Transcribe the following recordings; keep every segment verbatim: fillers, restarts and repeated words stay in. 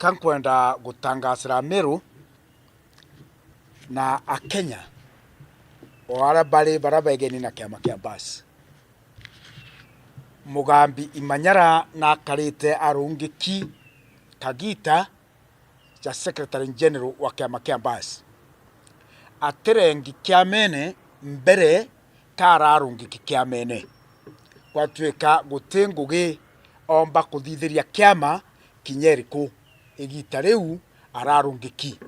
Ka nkwenda gutangasira Ameru na Akenya o aria bari, baria begeni na kiama kia Mbas. Mugambi Imanyara nakarite arungiki kagita ja Secretary General wa kiama kia Mbas. Atirengi kiamene mbere ka ararungiki kiamene. Gwatuika guti ngugi omba kuthithiria kiama kinya iriku, igita riu ararungiki.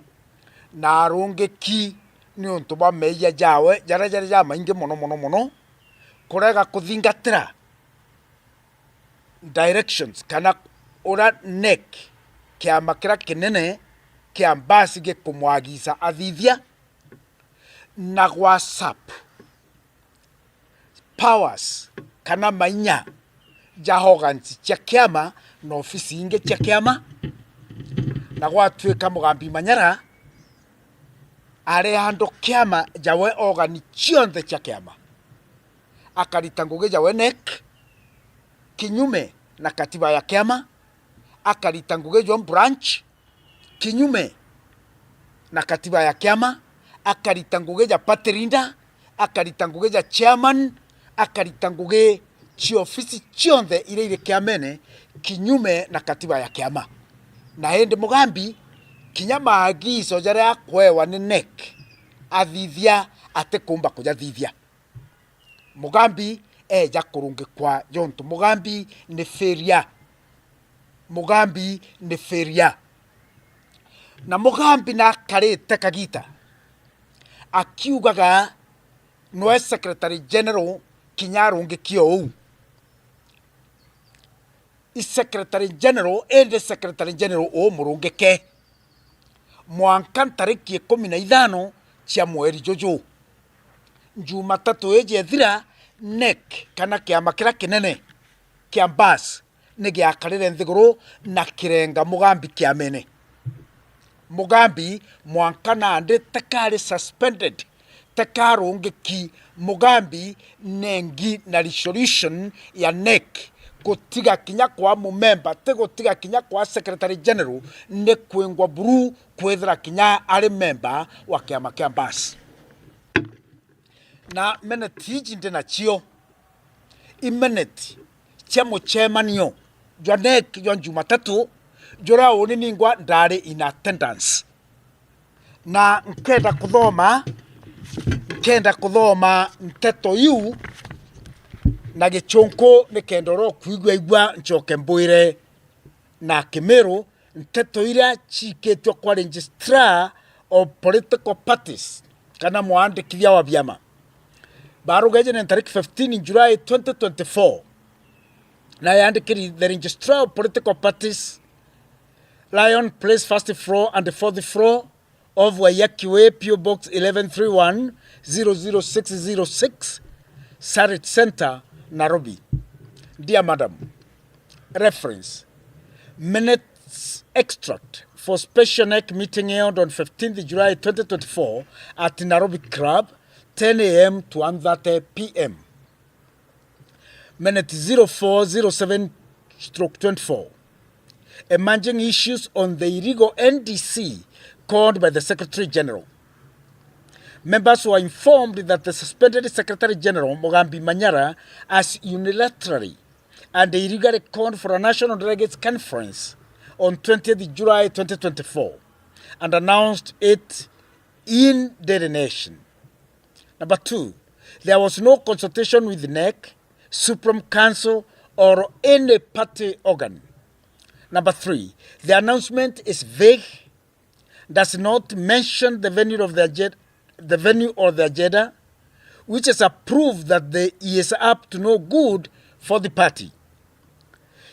Na arungiki niuntu bwa meeyia jawe jaria jari jamaingi mono mono mono, kurega kuthingatira directions kana uria NEC, kiama kiria kinene kia Mbas, gikumwagica athithia, na gwa usurp powers kana mainya ja organs cia kiama na ofisi ingi cia kiama, na gwatuika Mugambi Manyara ari handle kiama jawe organ cionthe cia kiama. Akarita ngugi jawe NEC kinyume na katiba ya kiama, akarita ngugi jwa branch kinyume na katiba ya kiama, akarita ngugi ja party leader, akarita ngugi ja chairman, akarita ngugi cia ofisi cionthe iria iri kiamene kinyume na katiba ya kiama. Na indi Mugambi, kinya maagizo jaria akwewa ni NEC athithia, atikumba kujathithia. Mugambi eeja kurungikwa jontu Mugambi ni failure. Mugambi ni failure. Na Mugambi nakarite kagita akiugaga nwe Secretary General kinya arungiki o uu. I Secretary General, indi Secretary General umurungike mwanka ntariki ikumi na ithano cia mweri juju. Jumatatu iji ethira, NEC kana kiama kiria kinene kia Mbas nigiakarire nthiguru na kirenga Mugambi kiamene. Mugambi mwanka nandi takari suspended, takarungiki. Mugambi nengi na resolution ya NEC gutiga kinya kwa mumemba, ti gutiga kinya kwa Secretary General, ni kwingwa buru kwithira kinya ari memba wa kiama kia Mbas. Na minute iji ndi nacio, i minute cia mucemanio jwa NEC jwa Jumatatu, juria uni ningwa ndari in attendance. Na nkenda kuthoma, nkenda kuthoma nteto iu na Gichunku, nikenda uria ukwigua igua, ncoke mbwire na Kimiru, nteto iria ciikitwe kwa Registrar of Political Parties, kana mwandikithia wa biama. Barugeje ni ntariki fifteen July twenty twenty-four, na yandikiri the Registrar of Political Parties, Lion Place, first floor and fourth floor of Waiyaki Way, P O Box eleven three one, zero zero six zero six, Sarit Center, Nairobi. Dear Madam, reference, minutes extract for special NEC meeting held on fifteenth July twenty twenty-four at Nairobi Club, ten a.m. to one thirty p.m. Minute zero four zero seven stroke twenty-four. Emerging issues on the illegal N D C called by the Secretary General. Members were informed that the suspended Secretary General, Mugambi Manyara, has unilaterally and illegally called for a National Delegates Conference on twentieth July twenty twenty-four and announced it in Daily Nation. Number two, there was no consultation with NEC, Supreme Council, or any party organ. Number three, the announcement is vague, does not mention the venue of the agenda, the venue or the agenda, which is a proof that the, he is up to no good for the party.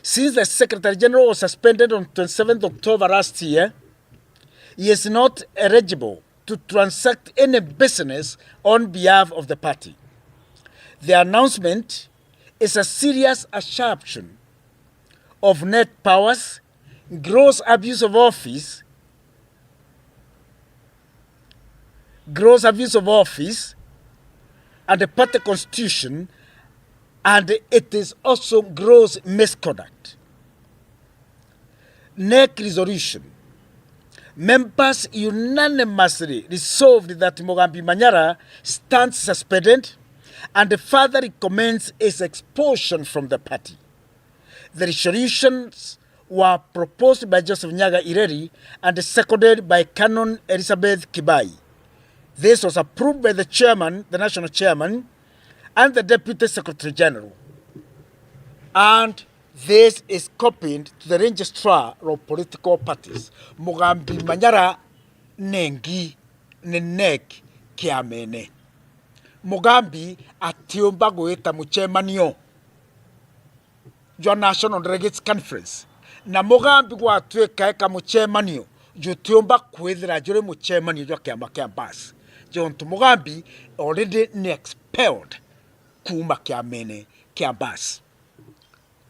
Since the Secretary General was suspended on twenty-seventh October last year, he is not eligible to transact any business on behalf of the party. The announcement is a serious assumption of NEC powers, gross abuse of office, gross abuse of office and the party constitution, and it is also gross misconduct. NEC resolution Members unanimously resolved that Mugambi Manyara stands suspended and further recommends his expulsion from the party. The resolutions were proposed by Joseph Nyaga Ireri and seconded by Canon Elizabeth Kibai. This was approved by the chairman, the national chairman, and the deputy secretary general. And this is copied to the registrar of political parties. Mugambi Manyara nengi ni NEC kiamene. Mugambi atiumba gwita mucemanio jwa National Delegates Conference, na Mugambi gwatuika eka mucemanio jutiumba kwithira juri mucemanio jwa kiama kia Mbas, jontu Mugambi already ni expelled kuuma kiamene kia Mbas.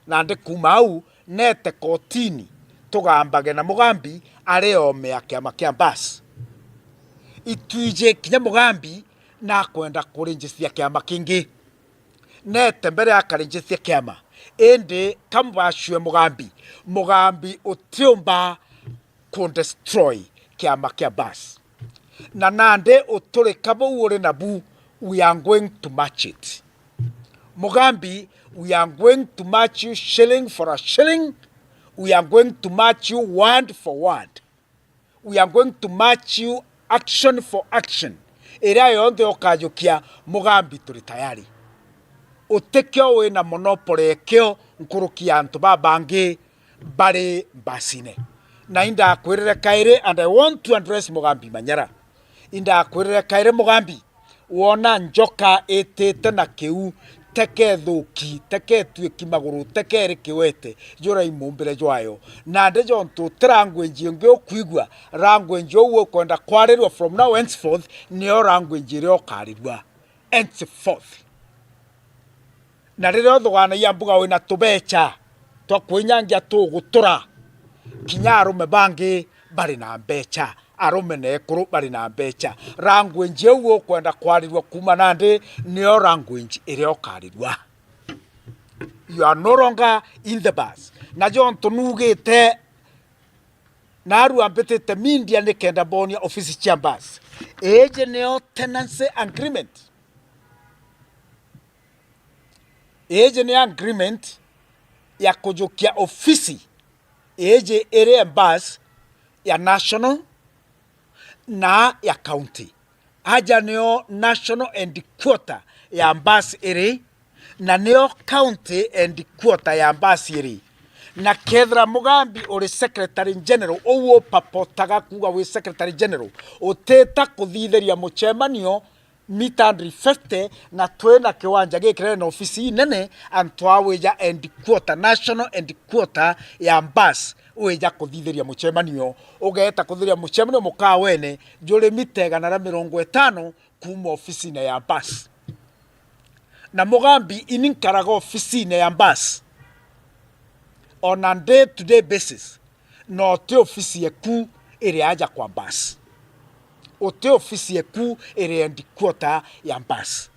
Nandi kuuma au nete kotini tugambage na Mugambi ari oome ya kiama kia Mbas. Itwiji kinya Mugambi nakwenda kurinjisithia kiama kingi. Nete mbere akarinjisithia kiama, indi kamubacue Mugambi, Mugambi utiumba ku destroy kiama kia Mbas. Na nandi uturika buu uri nabu, we are going to match it. Mugambi, we are going to match you shilling for a shilling. We are going to match you word for word. We are going to match you action for action. Iria yonthe ukajukia, Mugambi turi tayari. Utikio wina monopoly ekio nkuruki ya antu babangi bari Mbasine. Na indakwirire kairi, and I want to address Mugambi Manyara. Indakwirire kairi, Mugambi, wona njoka itite na kiu, teke ithuki, teke ituiki maguru, teke iri kiwete, jurai mumbire jwayo. Nandi jontu ti language ingi ukwigua, language uu ukwenda kwarirua from now henceforth, niyo language iria ukarirua henceforth. Na riria uthuganagia mbuga wina tubecha twa kwinyangia tugutura, kinya arume bangi bari na mbecha, arume na ekuru bari na mbecha. Language iu ukwenda kwarirua kuuma nandi, niyo language iria ukarirua. You are no longer in the Mbas. Na jontu nugite, narua mbitite media nikenda mbonia ofisi cia Mbas. Iji niyo tenancy agreement. Iji ni agreement ya kujukia ofisi iji iri Mbas ya national na ya county. Aja niyo national headquarter ya Mbas iri, na niyo county headquarter ya Mbas iri. Na kethira Mugambi uri secretary general, uu upapotaga kuuga wi secretary general, utita kuthithiria mucemanio mita hundred fifty, na twina kiwanja gikinene na ofisi inene, antu a wija headquarter, national headquarter ya Mbas, wija kuthithiria mucemanio, ugeeta kuthithiria mucemanio mukawene juri mita igana ria mirongo itano kuuma ofisine ya Mbas. Na Mugambi, ini nkaraga ofisine ya Mbas on a day to day basis, na uti ofisi eku iri aja kwa Mbas, uti ofisi eku iri headquarter ya Mbas.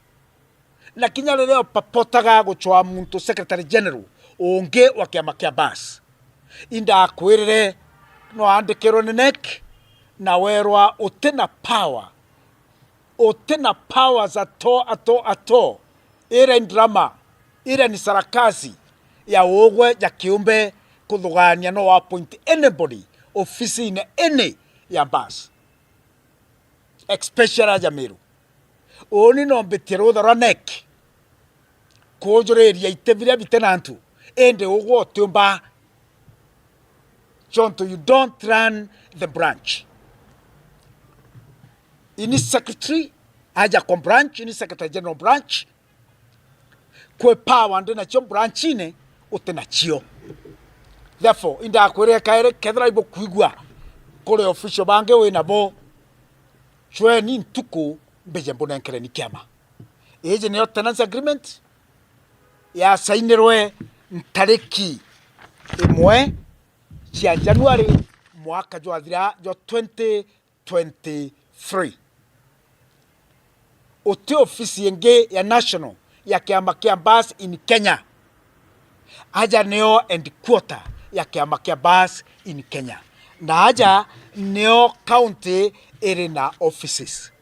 Na kinya riria upapotaga gucwaa muntu secretary general ungi wa kiama kia Mbas, indakwirire, no andikirwe ni NEC na werwa uti na power, uti na powers at all, at all, at all. Iria ni drama, iria ni sarakasi ya ugwe ja kiumbe kuthugania no appoint anybody ofisine any ya Mbas, especially aja Meru. Uni no mbitie rutha rwa NEC kujuriria iti biria bite na antu, indi ugwe utiumba, jontu you don't run the branch. Ini secretary aja kwa branch, ini secretary general branch, kwi power ndi nacio branchine uti nacio. Therefore, indakwirire kairi, kethira ibukwigua kuri official bangi wi nabo, cweni ntuku mbije mbunenkereni kiama. Iji niyo tenancy agreement yasainirwe ntariki imwe cia January mwaka jwathira jwa twenty twenty-three. Uti ofisi ingi ya national ya kiama kia Mbas in Kenya. Aja niyo headquarter ya kiama kia Mbas in Kenya. Na aja nio county iri na offices.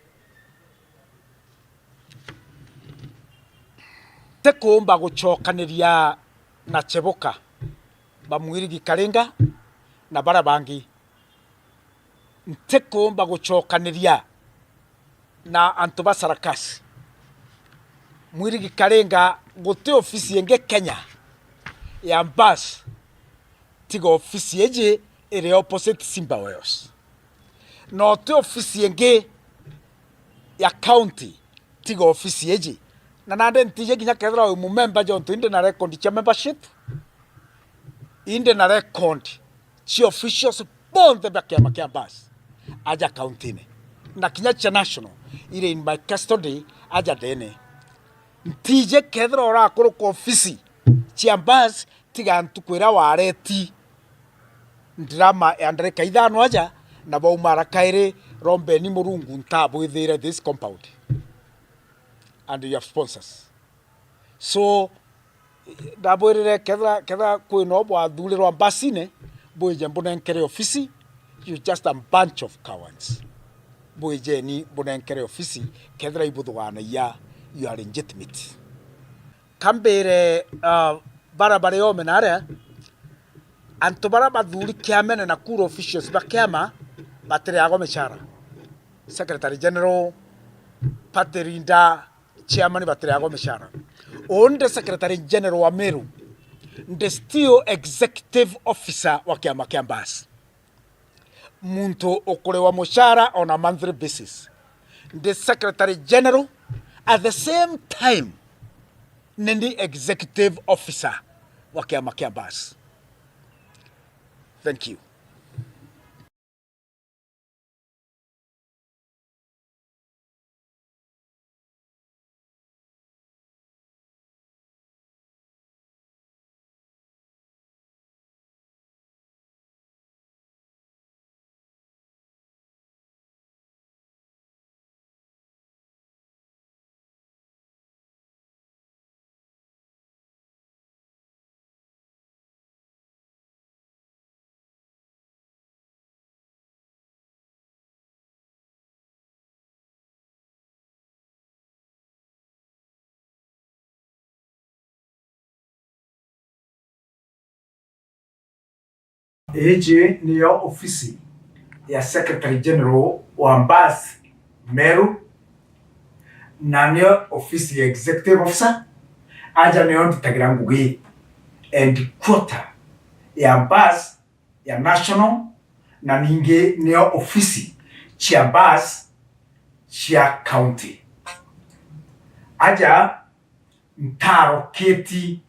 Tikuumba gucokaniria na Chebuka, ba Mwirigi Karinga na baria bangi. Ntikuumba gucokaniria na antu ba sarakasi. Mwirigi Karinga, guti ofisi ingi Kenya ya bus tiga ofisi iji iri opposite Simba Wells. Na uti ofisi ingi ya county tiga ofisi iji. Na nandi ntiji kinya kethira wi mumemba jontu indi na record cia membership, indi na record cia officials bonthe ba kiama kia bus aja county-ini. Na kinya cia national iri in my custody aja ndene. Ntiji kethira urakuruka ofisi cia bus tiga ntuku iria wareti ndirama ya ndarika ithano aja, na bauma ara kairi, rombeni Murungu ntabwithire this compound and your sponsors. So, ndabwirire, kethira, kethira kwina u bwathurirwa mbasine, bwije mbunenkere ofisi, you just a bunch of cowards. Bwijeni mbunenkere ofisi, kethira ibuthugaanagia, you are legitimate. Kambire, uh, bara bari ome naria, antu bara bathuri kiamene Nakuru, officials ba kiama, batiriagwa micara. Secretary General, party leader, chairman batiriagwa micara. Undi Secretary General wa Meru, ndi still executive officer wa kiama kia bus. Muntu ukuriwa mucara on a monthly basis. Ndi Secretary General, at the same time, ni ndi executive officer wa kiama kia bus. Thank you. Iji niyo ofisi ya Secretary General wa bus Meru, na niyo ofisi ya Executive Officer. Aja niyo nditagira ngugi, headquarter ya bus ya national, na ningi niyo ofisi cia bus cia county. Aja ntaroketi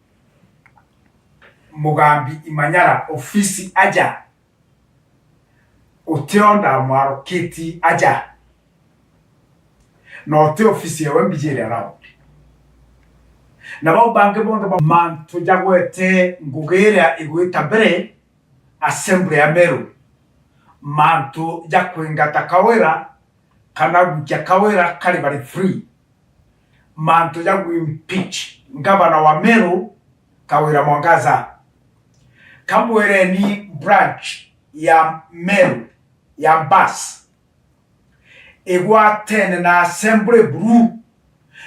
Mugambi Imanyara ofisi aja, utio ndamwaroketi aja, na uti ofisi yawe mbijire around. Na bau bangi bonthe ba mantu jagwete ngugi iria igwita mbere, Assembly ya Meru, mantu ja kwingata Kawira kana gwikia Kawira kari bari free, mantu ja gwimpeach ngavana wa Meru, Kawira Mwangaza. Kambwireni branch ya Meru ya bus igwatene na Assembly buru,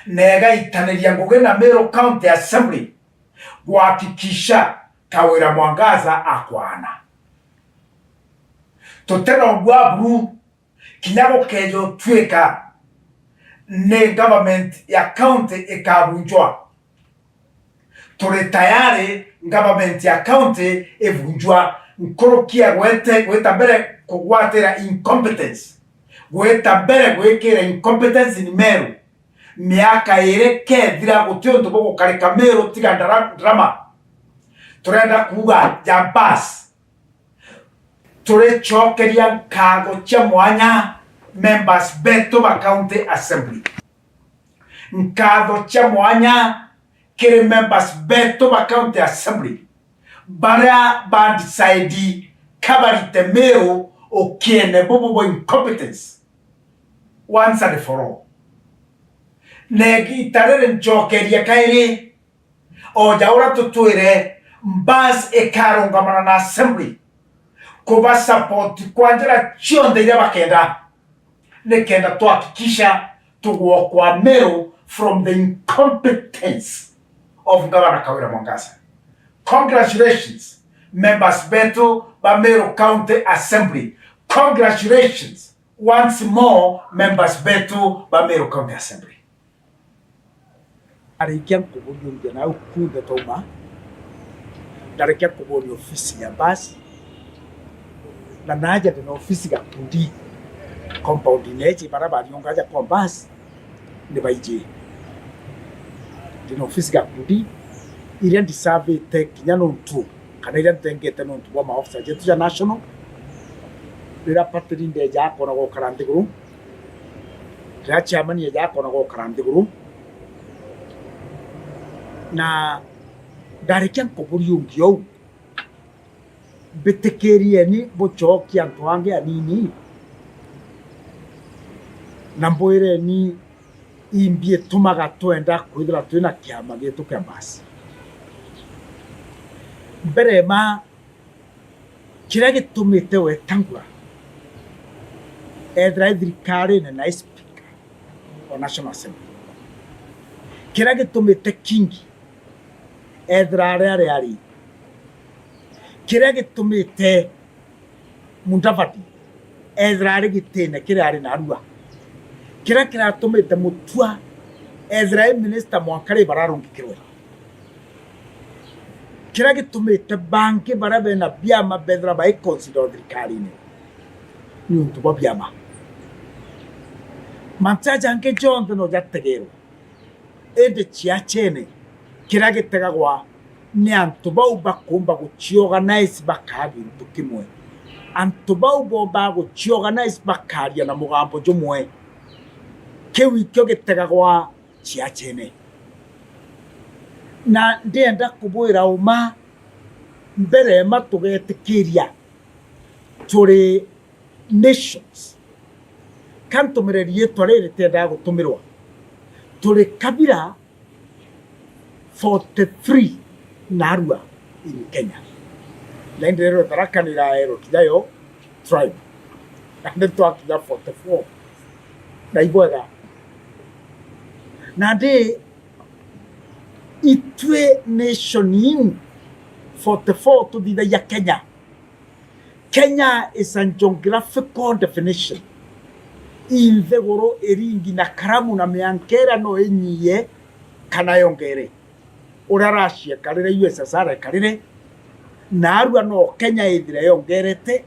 na igaitaniria ngugi na Meru County Assembly gwakikisha Kawira Mwangaza akwana. Tutirongwa buru, kinya gukeja utuika ni government ya county ikabunjwa. Turi tayari government ya county ivunjwa, nkuruki ya gwete-, gwita mbere kugwatira incompetence, gwita mbere gwikira incompetence ni Meru. Miaka iri kethira guti untu bugukarika Meru tiga ndara-, ndarama. Turenda kuuga ja bus, turicokeria nkatho cia mwanya members betu ba county assembly. Nkatho cia mwanya kiri members betu ba county assembly, baria ba decide kabarite Meru ukiene bubu bwa incompetence once and for all. Na igita riri ncokeria kairi, o ja uria tutwire, bus ikarungamana na assembly kuba support kwa njira cionthe iria bakenda, nikenda twahakikisha tugwokwa Meru from the incompetence of Governor Kawira Mwangaza. Congratulations, members betu ba Meru County Assembly. Congratulations once more, members betu ba Meru County Assembly. Arikia nkuburiungia nau kunthe twauma, ndarikia kubonia ofisi ya basi, na naja ndina ofisi Gakundi compound-ini iji bara bariungaja kwa basi ni baiji. Ndina ofisi Gakundi iria ndisavite kinya nontu, kana iria ntengete nontu bwa maofisa jetu ja national. Riria party leader eja akona gukara nthiguru, riria chairman eja akona gukara nthiguru, na ndarikia nkuburiungia uu, mbitikirieni bucokie antu angi anini, na mbwireni imbi itumaga twenda kwithira twina kiama gitu kia basi. Mbere ma, kiria gitumite Wetangula ethira e thirikarine na e speaker o National Assembly, kiria gitumite Kingi ethira ari aria ari, kiria gitumite Mudavadi ethira ari gitine kiria ari narua, kiria kiratumite Mutua ethira e minister mwanka ri bararungikirwe, kiria gitumite bangi baria bena biama bethira bai consider thirikarine ni untu bwa biama. Mantu jaja jangi jonthe no jategerwe. Indi ciachene, kiria gitegagwa ni antu bau bakumba guciorganize bakaa gintu kimwe. Antu bau bombaga guciorganize bakaria na mugambo jumwe. Kiu ikio gitegagwa ciachene. Na ndienda kubwira uma, mbere ma tugetikiria turi nations. Ka ntumire riitwa riri ritiendaga gutumirwa. Turi kabira forty-three narua in Kenya. Na indi rero Tharaka ni iraerwa kinya yo tribe. Na ni twakinya forty-four. Na ibwega. Na ndi itwi nation iu forty-four tuthithagia Kenya. Kenya is a geographical definition. I nthiguru iringi na karamu na mianka iria no inyie kana yongere. Uria Russia ekarire, U S S R ekarire, naarua no Kenya ithire yongerete.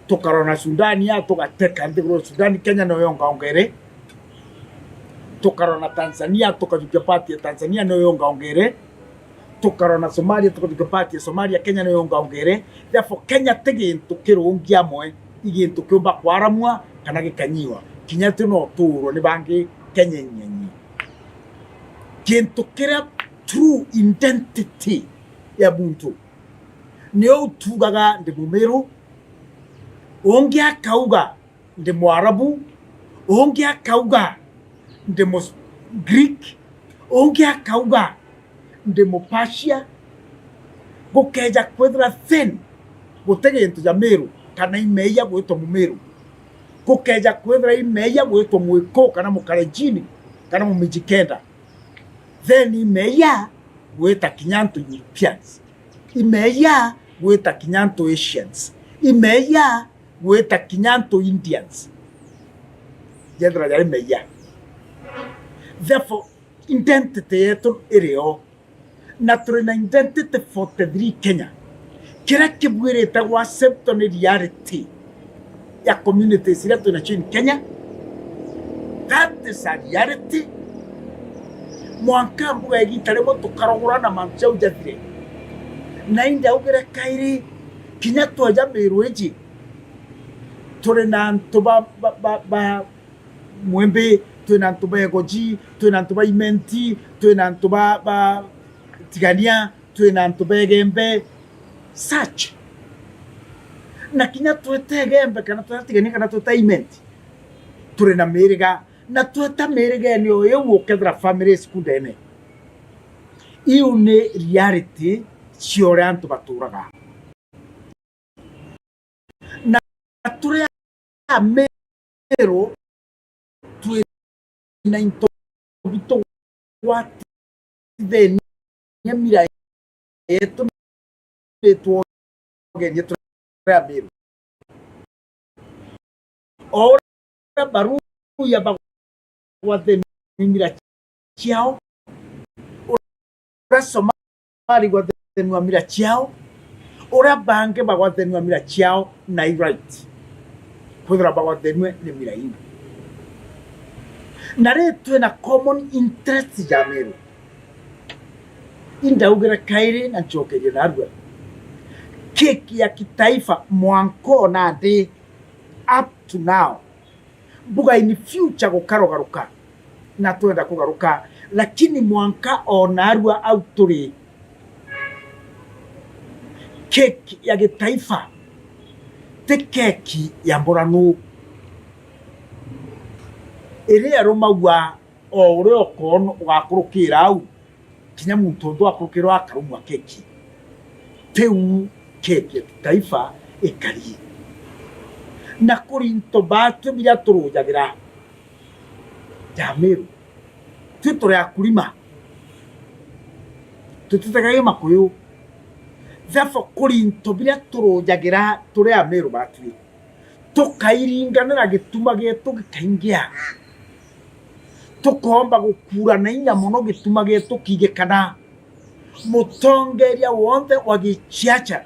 Tukarwa na Sudan ya tugateka nthiguru ya Sudan, Kenya no yongaongere. Tukarwa na Tanzania, tukajukia party ya Tanzania no yongaongere. Tukarwa na Somalia, tukajukia party ya Somalia, Kenya no yongaongere. Therefore, Kenya ti gintu kirungi amwe, i gintu kiumba kwaramua kana gikanyiwa. Kinya ti no tuurwe ni bangi, Kenya inyenyi. Gintu kiria true identity ya muntu ni uu tuugaga ndi Mumiru, ungi akauga ndi Mwarabu, ungi akauga ndi Mus-, Greek, ungi akauga ndi Mupersia. Gukeja kwithira then guti gintu ja Miru kana imeia gwitwa Mumiru, gukeja kwithira imeia gwitwa Mwiku kana Mukalenjini kana Mumijikenda, then imeia gwita kinya antu Europeans, imeia gwita kinya antu Asians, imeia gwita kinya antu Indians. Jethira jari meia. Therefore, identity yetu iri o. Na turi na identity forty-three Kenya. Kiria kibuirite gwa acceptwo ni reality ya communities iria twinacio in Kenya. That is a reality. Mwanka mbuga igita rimwe tukarogorana mantu jau jathire. Na indi augire kairi, kinya tweja Miru iji, turi na antu ba, ba, ba, ba Mwimbi, twina antu ba Egoji, twina antu ba Imenti, twina antu ba, ba Tigania, twina antu ba Igembe, such. Na kinya twita Igembe kana twita Tigania kana twita Imenti, turi na miriga, na twita mirigene o iu ukethira family ici kundene. Iu ni reality cia uria antu baturaga. Ameru twina into bitugwatithenia mira yetu nitwogenie turi Ameru. O uria Baruya bagwathenua mira ciao, uria Somali gwathenua mira ciao, uria bangi bagwathenua mira ciao na i right kwithirwa bagwathenue ni mira ingi. Na ri twina common interest ja Meru. Indaugire kairi na ncokerie narua, keki ya kitaifa mwanka o nandi, up to now, mbuga in future gukarogaruka, na twenda kugaruka, lakini mwanka o narua au turi, keki ya gitaifa ti keki ya mburanu iria irumagua o uria ukoona ugakurukira au, kinya muntu unthe akurukirwa akarumwa keki. Tiu keki ya kitaifa ikari. Na kuri into baatwi biria turujagira ja Meru, twi turi akulima, tutitegagia makuyu. Therefore, kuri into biria turujagira turi Ameru baatwi, tukairinganira gituma gietu gikaingia, tukoomba gukuura na inya mono gituma gietu kiigikana, mutongeria wonthe wa giciaca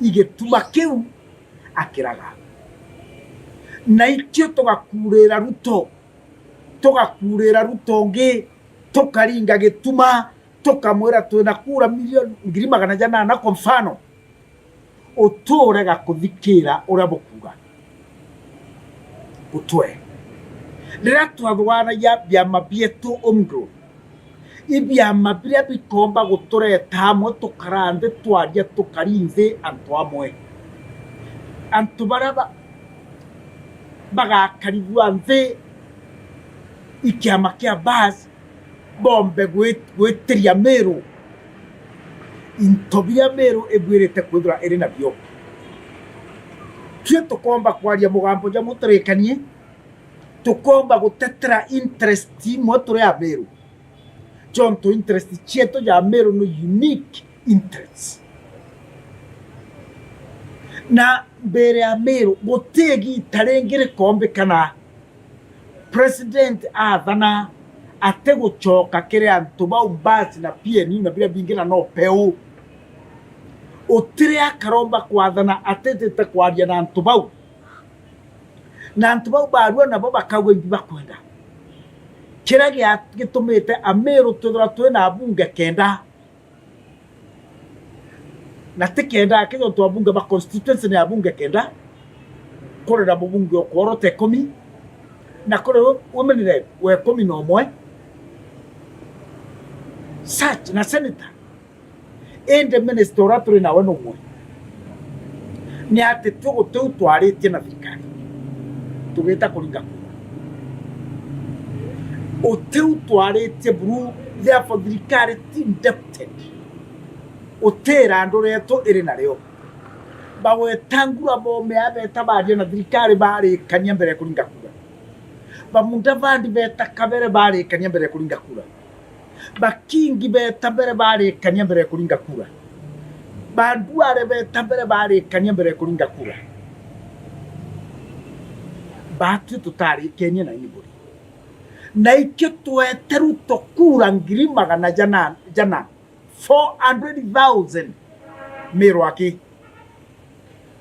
igituma kiu akiraga. Na ikio tugakuurira Ruto, tugakuurira Ruto ungi, tukaringa gituma, tukamwira twina kuura milioni ngiri magana janana kwa mfano, uturega kuthikira uria bukuuga. Utwe. Riria twathuganagia biama bietu umru, i biama biria bikoomba gutureta amwe tukara nthi twaria tukari nthi antu amwe. Antu baria ba-, bagakarithua nthi i kiama kia basi, boombe gwi-, gwitiria Meru into biria Meru ibwirite kwithirwa iri nabio. Tui tukoomba kwaria mugambo jamwe turikanie, tukoomba gutetera interest imwe turi Ameru, jontu interest cietu ja Meru ni unique interests. Na mbere ya Meru guti igiita ringi rikoombikana President aathana atigucoka kiri antu bau, mbasi na P N U na biria bingi, na no peu. Utiri akaromba kwathana atitite kwaria na antu bau. Na antu bau baarua nabo bakauga imbi bakwenda. Kiria gia-, gitumite Ameru twithirwa twina abunge kenda. Na ti kenda aki, jontu abunge ba constituency ni abunge kenda. Kuri na mubunge o kworota ikumi, na kuri wo-, women rep wa ikumi na umwe, such na senator. Indi minister uria turi nawe ni umwe. Ni ati tu gutiu twaritie na thirikari tugita kuringa kura. Utiu twaritie buru, therefore thirikari ti indebted. Uti irandu rietu iri nario. Ba Wetangula boomea beeta baaria na thirikari baarikania mbere ya kuringa kura. Ba Mudavadi beeta Kabere baarikania mbere ya kuringa kura. Ba Kingi beeta mbere baarikania mbere ya kuringa kura. Ba Duale beeta mbere baarikania mbere ya kuringa kura. Baatwi tutaarikenie na anybody. Na ikio tweete Ruto kura ngiri magana jana, jana, four hundred thousand. Meru aki.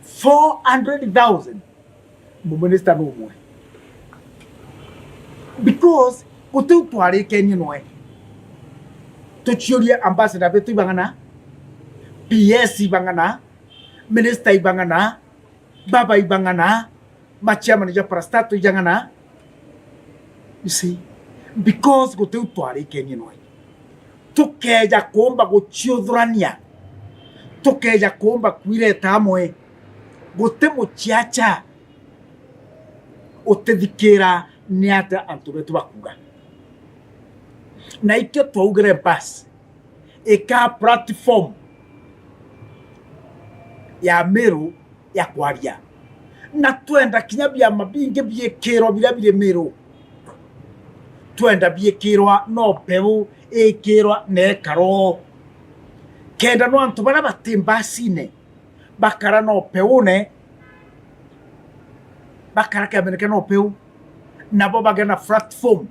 Four hundred thousand. Muminista ni umwe. Because gutiu twarikenie noe. Tuciurie ambassador betu ibang'ana, P S ibang'ana, minister ibang'ana, baba ibang'ana, ma chairman ja parastatal ijang'ana. You see? Because gutiu twarikenie noe. Tukeeja kuumba guciuthurania, tukeeja kuumba kwireta amwe, guti muciaca utithikira ni atia antu betu bakuuga. Na ikio twaugire basi, ika platform ya Meru ya kwaria. Na twenda kinya biama bingi biikirwa biria biri Miru. Twenda biikirwa no peu ikirwa na ikaro. Kenda no antu baria bati mbasine bakara no peune, bakara kiamene kia no peu, nabo bagia na platform.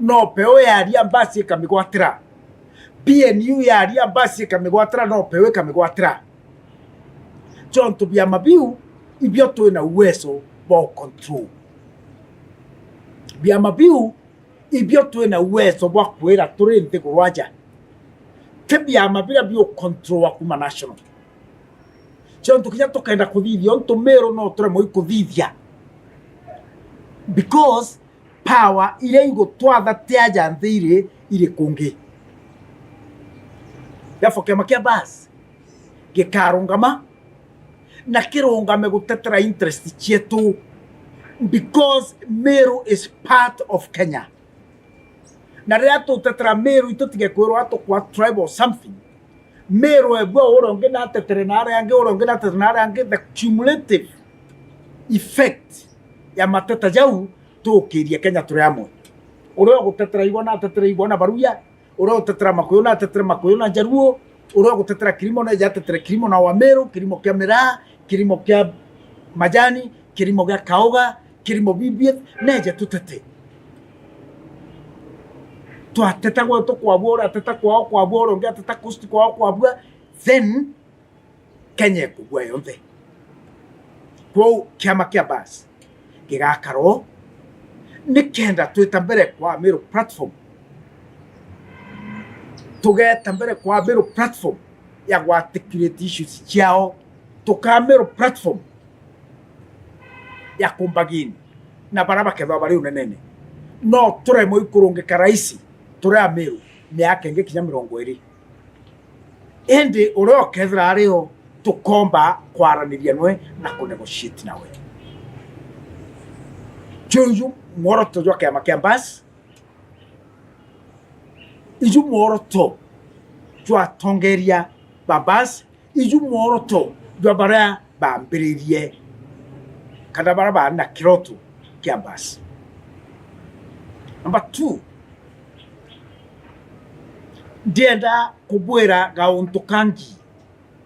No peu yaria mbasi ikamigwatira. P N U yaria mbasi ikamigwatira, no peu ikamigwatira. Jontu biama biu ibio twina uwezo bwa control. Biama biu ibio twina uwezo bwa kwira turi nthiguru aja. Ti biama biria biu control wa kuma national. Jontu kinya tukenda kuthithia untu Miru no turemwe ikuthithia. Because power iria igutwatha ti aja nthi iri, iri kungi. Therefore, kiama kia Mbas gikarungama na kirungame gutetera interest cietu, because Miru is part of Kenya. Na riria tutetera Miru, itutige kwirwa tukwa tribe or something. Miru ebua uria ungi natetere na aria angi, uria ungi natetere na aria angi, the cumulative effect ya mateta jau tukirie Kenya turi amwe. Uria ugutetera igwa natetere igwa na Baruya, uria utetera Makuyu natetere Makuyu na Njaruo, uria ugutetera kirimo neja atetere kirimo na Wamiru, kirimo kia miraa, kirimo kia majani, kirimo gia kauga, kirimo B B F, neje tutete. Twateta gwetu kwabua, uria ateta kwao kwabua, uria ungi ateta coast kwao kwabua, then Kenya ikubua yonthe. Kwou kiama kia Mbas gigakara uu, nikenda twita mbere kwa Miru platform. Tugeta mbere kwa Miru platform ya gu articulate issues ciao. Tuka Miru platform ya kumbagini na baria bakethwa bari unenene. No turemwe ikurungika raisi turi Amiru miaka ingi kinya mirongo iri. Indi uria ukethira ari o, tukomba kwaraniria nwe na kunegotiate nawe. Juu iju mworoto jwa kiama kia Mbas, iju mworoto jwa atongeria ba Mbas, iju mworoto jwa baria bambiririe kana baria baari na kiroto kia Mbas. Number two, ndienda kubwira gauntu kangi,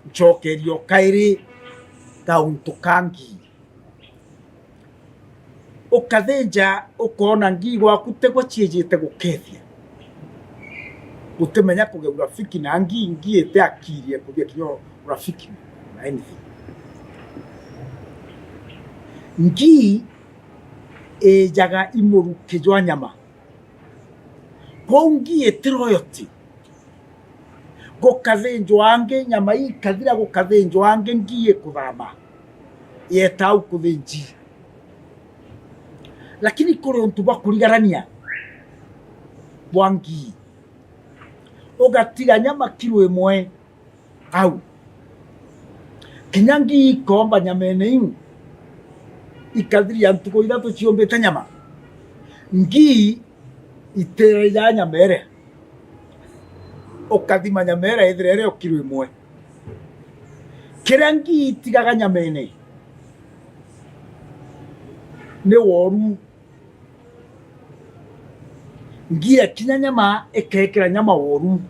ncokerio kairi gauntu kangi. Ukathinja ukoona ngii gwaku tigwe ciijite gukethia. Utimenya kugia urafiki na ngii, ngii iti akiri ya kugia kinya urafiki na anything. Ngii ijaga i muruki jwa nyama. Kwou ngii iti royalty. Gukathinjwa angi, nyama ii ikathira, gukathinjwa angi, ngii ikuthama, yeeta au kuthinji. Lakini kuri untu bwa kurigarania bwa ngii, ugatiga nyama kiro imwe au. Kinya ngii ikoomba nyamene iu, ikathiria ntuku ithatu ciumbite nyama. Ngii itirijaa nyama iria, ukathima nyama iria ithira iri o kiro imwe. Kiria ngii itigaga nyamene ni woru. Ngii ikinya nyama, ikekira nyama woru.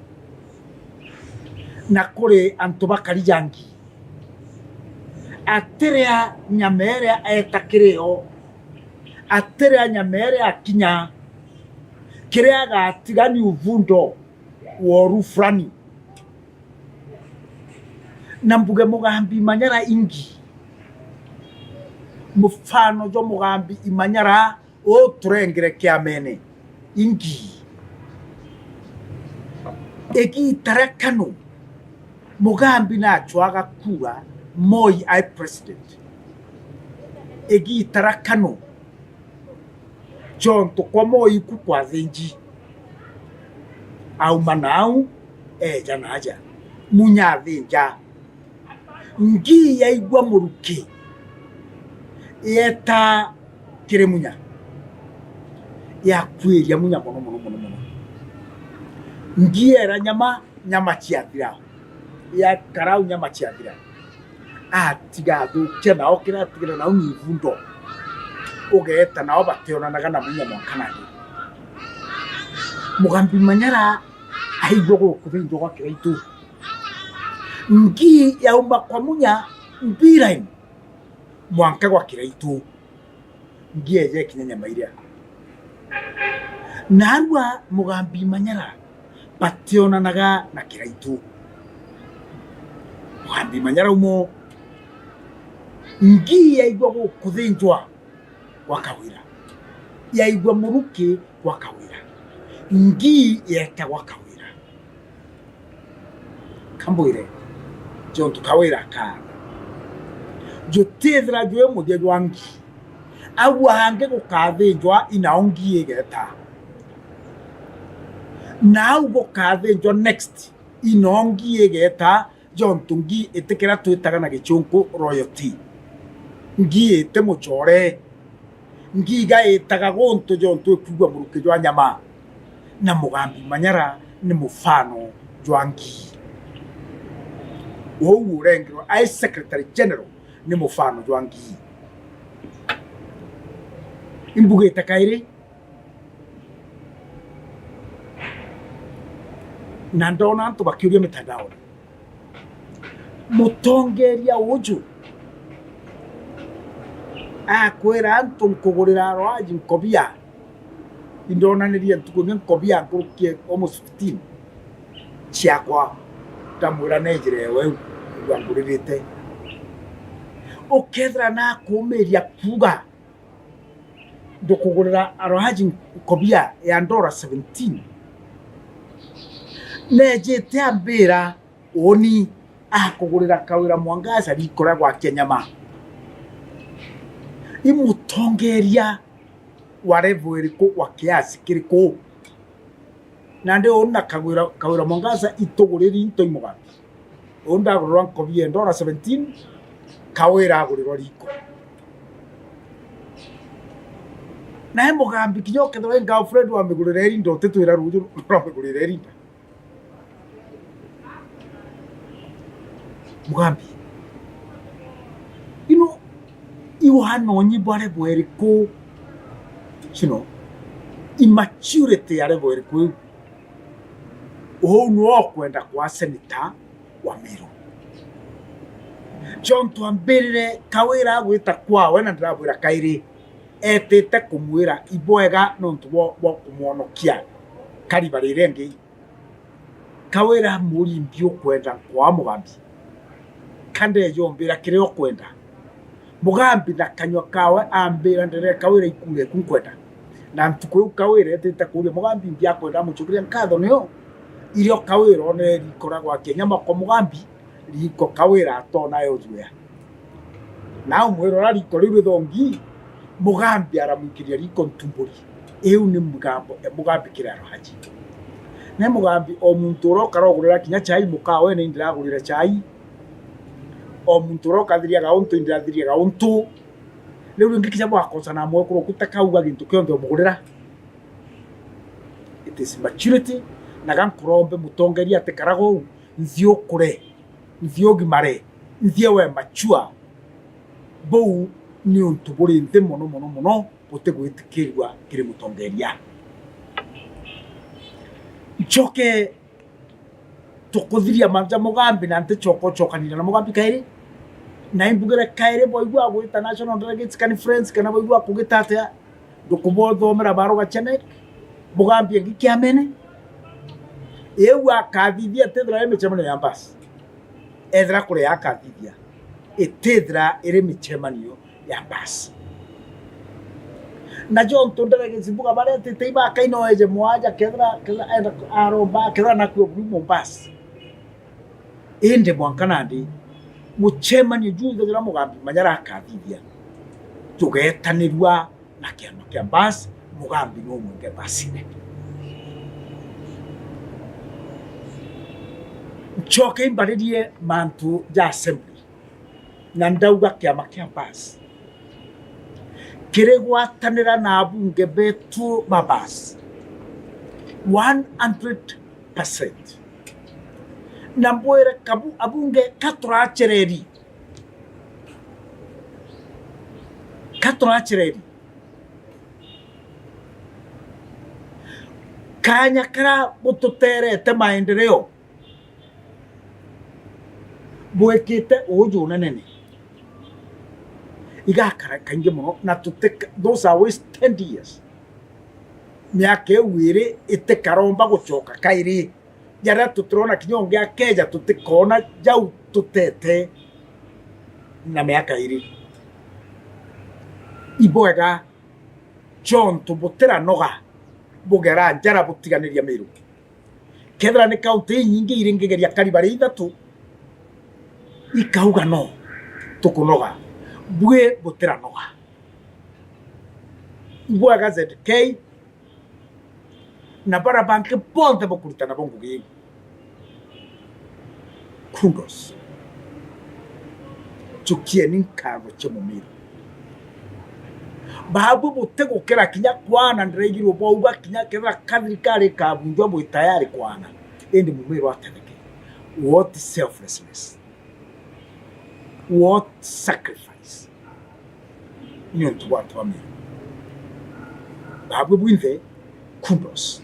Na kuri antu bakarija ngii, atiria nyama iria eeta kiri yo, atiria nyama iria akinya, kiria agatiga ni uvundo woru fulani. Na mbuge mugambi imanyara ingi, mufano jwa mugambi imanyara uu turengere kiamene ingi. Igiita ria Kanu, mugambi naacwaga kura Moi ai president. Igiita ria Kanu, jontu kwa Moi ku kwathinji, auma nau eeja naaja, Munya athinja. Ngii yaigua muruki, yeeta kiri Munya, yakuiria Munya mono, mono, mono, mono. Ngii yeera nyama, nyama ciathira, yakara au nyama ciathira. atiga athukia nao, kira atigire nao ni ivundo. Ugeeta nao bationanaga na Munya mwanka nandi. Mugambi Manyara aigua gukuthinjwa gwa Kiraitu. Ngii yauma kwa Munya, B-line, mwanka gwa Kiraitu. Ngii eeja ikinya Nyamairia. Naarua Mugambi Manyara bationanaga na Kiraitu. Mugambi Manyara umo, ngii yaigua gukuthinjwa gwa Kawira, yaigua muruki gwa Kawira, ngii yeeta gwa Kawira. Kambwire, jontu Kawira akaana, jutithira jwi muthia jwa ngii. Au angi gukathinjwa, inao ngii igeeta. Na au gukathinjwa next, inao ngii igeeta, jontu ngii itikira twitaga na gichunku royalty. Ngii iti muchore. Ngii igaitaga guntu jontu ikwigua muruki jwa nyama. Na Mugambi Manyara ni mufano jwa ngii. Uu urengirwe ai Secretary General ni mufano jwa ngii. Imbugite kairi, na ndona antu bakiuria mitandaoni, mutongeria uju akwira antu, nkugurira Roaji nkobia. Indonanirie ntuku ingi nkobia nkuruki almost fifteen ciakwa, ndamwira nenjire ewe u, igua nguririte. Ukethira nakumiria kuuga, ndukugurira Roaji nkobia ya ndora seventeen. Neejite ambira, uuni akugurira Kawira Mwangaza riiko ria gwakia nyama. I mutongeria wa level iriku, wa kiasi kiriku? Nandi uuni na Kawira, Kawira Mwangaza ituguriri into i Mugambi. Uuni ndagurirwa nkobia ya ndora seventeen, Kawira agurirwa riiko. Nae Mugambi kinya ukethirwa i girlfriend wamigurira irinda, utitwira ruuju uramigurira irinda. Mugambi, ino iwana unyi bwa level iriku? You know, immaturity ya level iriku iu? Uu niwe ukwenda kwa senator wa Meru? Jontu ambirire Kawira agwita kwawe, na ndirabwira kairi, etite kumwira ibwega nontu bwa, bwa kumwonokia kariba riria ingi. Kawira amuuria, imbi ukwenda nkwaa Mugambi? Ka ndeeja umbira kiria ukwenda? Mugambi na kanyua kawe ambira, nderee Kawira, ikuura eku nkwenda. Na ntuku iu Kawira etite kuuria Mugambi, imbi akwenda amuchukiria nkatho, nio irio Kawira oonere riiko ria gwakia nyama kwa Mugambi, riiko Kawira atoona elsewhere. Na umwira uria riiko riu rithongi, Mugambi aramwikiria riiko ntumburi. Iu ni migambo e Mugambi kiri Arohaji. Na Mugambi, o muntu uria ukara ugurira kinya chai mukawene, indiragurire chai. O muntu uria ukathiria gauntu, indirathiria gauntu. Riu ringi kinya bwakosana mwekuru, kutakauga gintu kionthe umugurira. It is maturity, na gankurombe mutongeria atikaraga uu, nthi ukure, nthi ugimare, nthi ewe mature. Buu ni untu buri nthi mono, mono, mono, butigwitikirua kiri mutongeria. Ncoke tukuthiria mantu ja Mugambi, na nticoka ucokanira na Mugambi kairi. Na imbugire kairi, bwaigua agwita National Delegates Conference, kana bwaigua akugita atia, ndukubothomera baruga chene, Mugambi angi kiamene. Iu akathithia, itithira iri micemanio ya mbasi. Ethira kuria akathithia, itithira iri micemanio ya mbasi. Na jontu ndege cibuga baretete ibakaina oeje mwaja, kethira, kethira enda aromba, kethira nakua buru Mombasa. Indi mwanka nandi, mucemanio junthe juria Mugambi Manyara akathithia, jugetanirua na kiama kia mbasi, Mugambi no mwinge mbasine. Ncoke imbaririe mantu ja assembly. Na ndauga kiama kia mbasi kiri gwatanira na abunge betu ba mbasi one hundred percent. Na mbwire kabu-, abunge ka turacereri, Ka turacireri. Kanya karia bututerete maendeleo bwikite uju unenene, igakara kaingi mono, na tutika-, those are wasted years. Miaka iu iri itikaromba gucoka kairi. Jaria tutirona kinya ungi akeja, tutikoona jau tutete na miaka iri. Ibwega jontu butiranoga, bugera njara butiganiria Miru. Kethira ni kaunti inyingi iringigeria kariba ria ithatu, ikauga no, tukunoga. Bwi butiranoga. Ibwega Z K na bara bangi bonthe bukurita nabo ngugi iu. Kudos. Njukieni nkatho cia mumiru. Babu butigukira kinya kwana, ndiraigirwe bwauga kinya kethira ka thirikari ikabunjwa bwi tayari kwana. Indi mumiru atetheke. What selflessness? What sacrifice? Niuntu bwa twamira. Babwe bwinthe, kudos.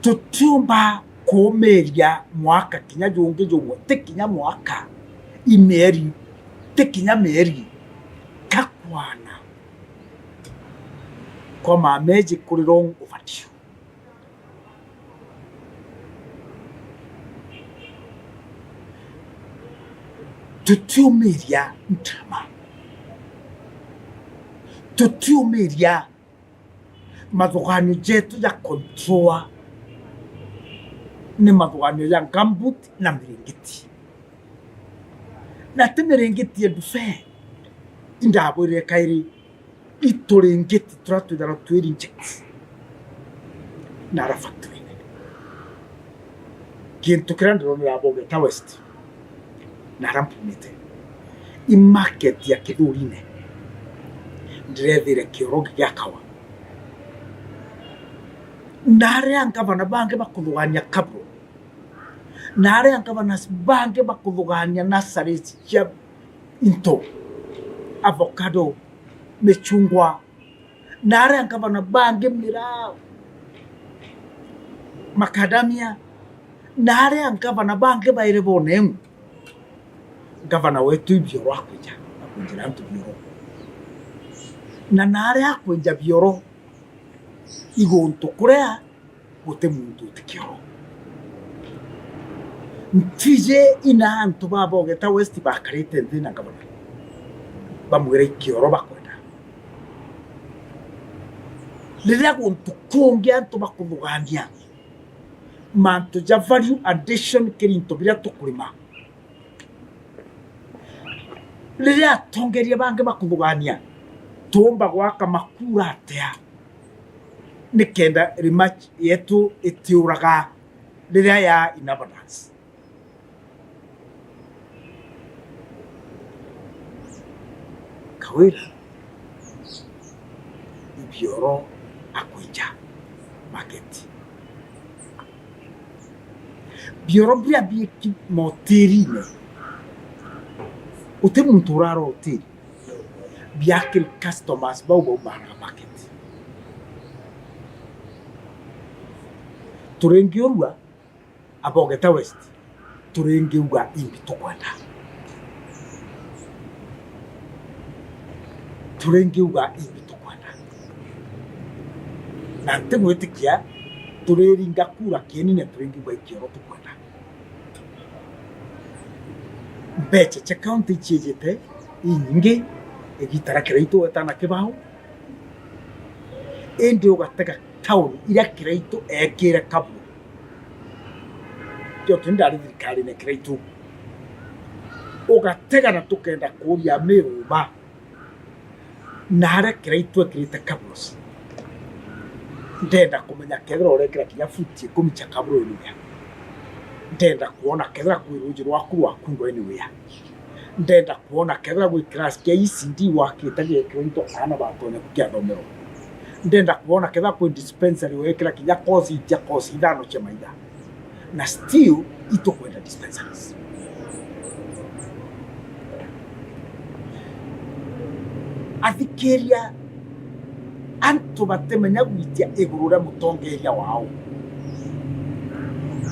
Tutiumba kuumiria mwaka kinya jungi jumwe, ti kinya mwaka, i mieri, ti kinya mieri, ka kwana kwa mameji kuri wrong overdue. Tutiumiria ntarama. Tutiumiria mathuganio jetu ja control ni mathuganio ja gumboot na miringiti. Na ti miringiti ya ndufe. Indabwirire kairi, ituringiti turia twithagirwa twi reject na ara factory-ini. Kintu kiria ndironera Bogeta West na ara mpumite, i market ya Kithurine, ndirethire kioro gigiakawa. Na aria ngavana bangi bakuthugania kaburo, na aria ngavanas bangi bakuthugania nurseries cia into, avocado, michungwa, na aria ngavana bangi miraa, macadamia, na aria ngavana bangi bairi boneu. Ngavana wetu i bioro akwinja, akwinjira antu bioro. Na, na aria akwinja bioro, i guntu kuria guti muntu uti kioro. Ntiji ina antu ba Bogeta West bakarite nthi na ngavana, bamwira i kioro bakwenda. Riria guntu kungi antu bakuthugania mantu ja value addition kiri into biria tukurima, riria atongeria bangi bakuthugania, tuumba gwaka makura atia nikenda rematch yetu itiuraga riria ya in abundance? Kawira, i bioro akwinja market. Bioro biria biiki mahoteline, guti muntu urara hoteli, biakiri customers bau baumanaga market. Turingiurua, Abogeta West, turingiuga imbi tukwenda. Turingiuga imbi tukwenda. Na ntigwitikia turiringa kura kienine, turingiuga ikioro tukwenda. Mbeca cia county ciijite inyingi, igita ria Kiraitu wetana kibao. Indi ugatega town iria Kiraitu eekire kaburu. Kio tu ndari thirikarine Kiraitu. Ugatega na tukenda kuuria Miru ba na aria Kiraitu ekirite kaburu. Ndenda kumenya kethira urekira kinya futi ikumi cia kaburu anywhere. Ndenda kwona kethira kwi ruuji rwaku rwa kundwa anywhere. Ndenda kwona kethira gwi class kia E C D wakite giekirwe into aana batonya gukiathomerwa. Ndenda kwona kethira kwi dispensary wekira kinya course itia course ithano cia maitha. Na still itukwenda dispensaries. Athikiria, antu batimenya gwitia iguru ria mutongeria wao.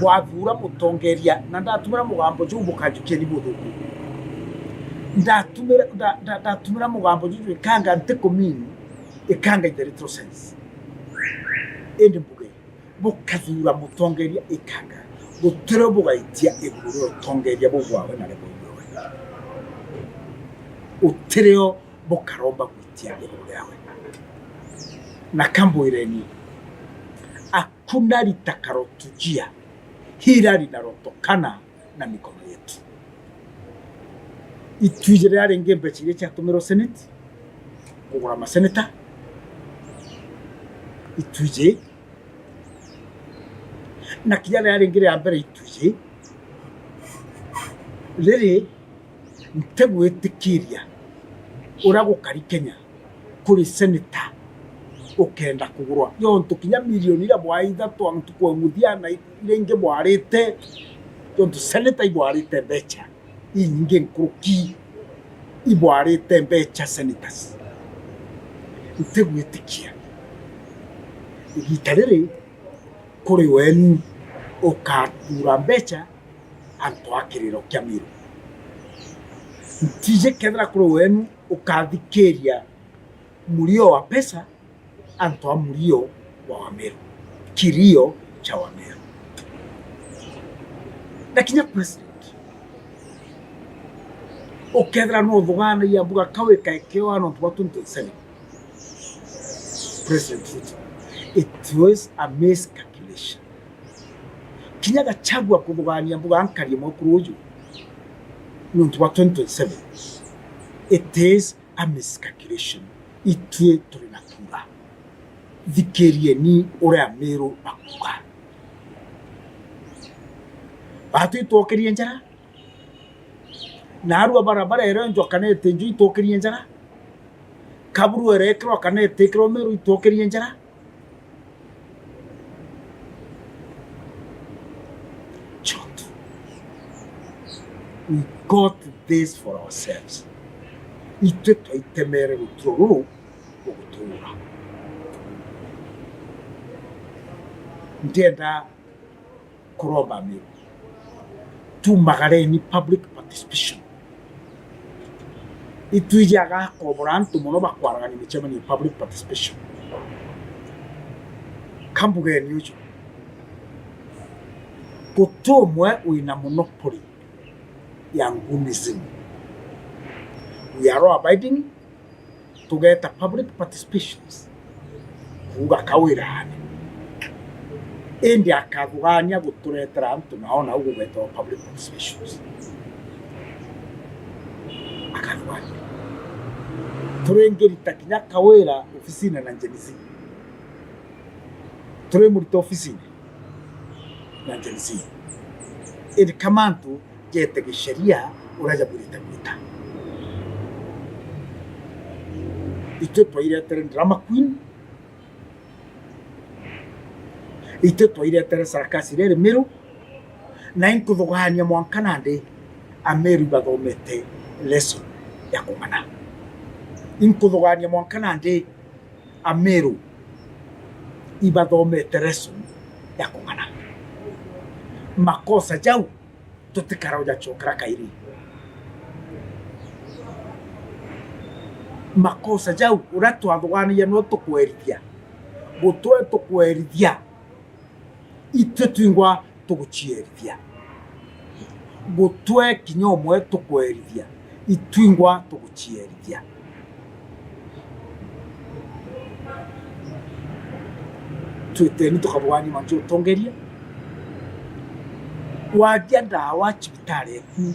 Bwathuura mutongeria, na ndatumira mugambo juu bukajukia ni buthuku. Ndatumira, nda-, nda-, ndatumira mugambo juju ikanga ntikumini, ikanga in the literal sense. Indi mbuge, bukathuura mutongeria ikanga, gutirio bugaitia iguru ria utongeria buu bwawe na reboni yawe. Utirio bukaromba gwitia iguru riawe. Na kambwireni, hakuna litakalotujia hila linalotokana na mikono yetu. Itwiji riria ringi mbeca iria ciatumirwo Senate kugura maseneta, itwiji, na kinya riria ringi ria mbere itwiji, riri ntigwitikiria uria gukari Kenya kuri seneta ukenda kugurwa. Jontu kinya milioni iria bwaitha twa ntuku ya muthia na iria ingi bwarite, jontu seneta ibwarite mbeca inyingi nkuruki, ibwarite mbeca senators. Ntigwitikia. Igita riri kuri wenu ukathura mbeca antu a kiriro kia Miru. Ntiji kethira kuri wenu ukathikiria murio wa pesa antu a murio wa Wameru, kirio cha Wameru. Na kinya president, ukethira no uthuganagia mbuga kawe kaekeo antu ba twenty twenty-seven, President Ruto, it was a miscalculation. Kinya Gachagua kuthugania mbuga ankarie mwekuru uju nontu bwa twenty twenty-seven, it is a miscalculation. Itui turi na kura. Thikirieni uria Amiru bakuga. Batu itwokerie njara, narua barabara irenjwa kana itinjwa itwokerie njara, kaburu irekirwa kana itikirwa Miru itwokerie njara. Jontu, we got this for ourselves. Itwe twaitemere rutiro ruru rugutura. Ndienda kuromba Amiru, tumagareni public participation. Itwiji agakobora antu mono bakwaragania micemanio public participation. Kambugeni uju, guti umwe wina monopoly ya ngunism. We are all abiding, tugeta public participations, kuuga Kawira aane. Indi akathugania guturetera antu nao nau gugetewa public participations. Akathugania. Turingirita kinya Kawira ofisine na Gen Z. Turimurita ofisine na Gen Z. Indi kama antu jete gisheria uria jabwirite gwita. Itwe twairetere drama queen, itwe twairetere sarakasi iria iri Miru, na inkuthugania mwanka nandi Amiru ibathomete lesson ya kung'ana. Inkuthugania mwanka nandi Amiru ibathomete lesson ya kung'ana. Makosa jau tutikara ujacokera kairi. Makosa jau uria twathuganirie no tukwerithia, gutwe tukwerithia, itwe twingwa tugucierithia. Gutwe kinya umwe tukwerithia, itwingwa tugucierithia. Twiteni tukathugania mantu utongeria. Wagia ndawa cibitari eku,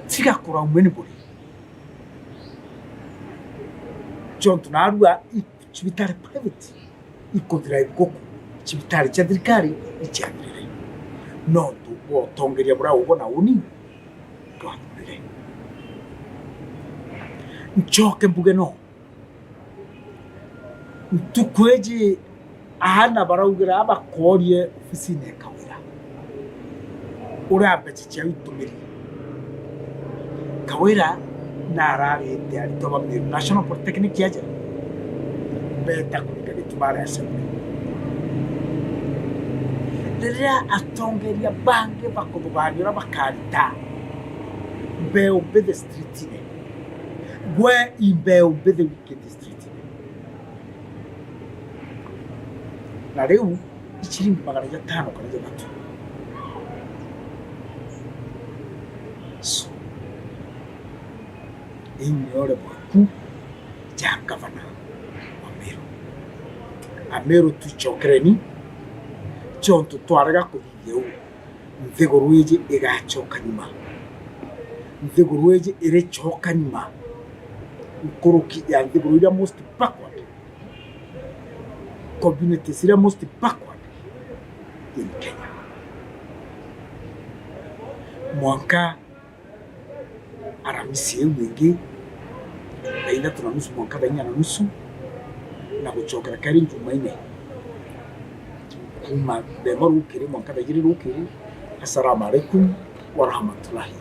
tiga kurauma anybody. Jontu narua i cibitari private ikuthira iguku, cibitari cia thirikari iciathirire. Nontu bwa utongeria buria ubona uni bwathurire. Ncoke mbuge no, ntuku iji aana baraugira bakorie ofisine ya Kawira uria mbeca ciao itumiri. Kawira Na ararite aritwa ba Meru National Polytechnic aja beta kuringa gituma aria Assembly. Riria atongeria bangi bakuthugania uria bakarita mbeu mbithi streetine, gwe i mbeu mbithi wikite streetine. Na riu i ciringi magana jatano kana jathatu. So, iu niore bwaku ja ngavana wa Meru. Ameru tucokereni, ciontu twarega kuthithia uu, nthiguru iji igacoka nyuma. Nthiguru iji iricoka nyuma nkuruki ya nthiguru iria most backward, communities iria most backward in Kenya. Mwanka Aramisi iu ingi, thaa ithatu na nusu mwanka thaa inya na nusu, na gucokera keri Njumaine, kuma thema rukiri mwanka thaa ijiri rukiri. Assalamu alaikum warahmatullahi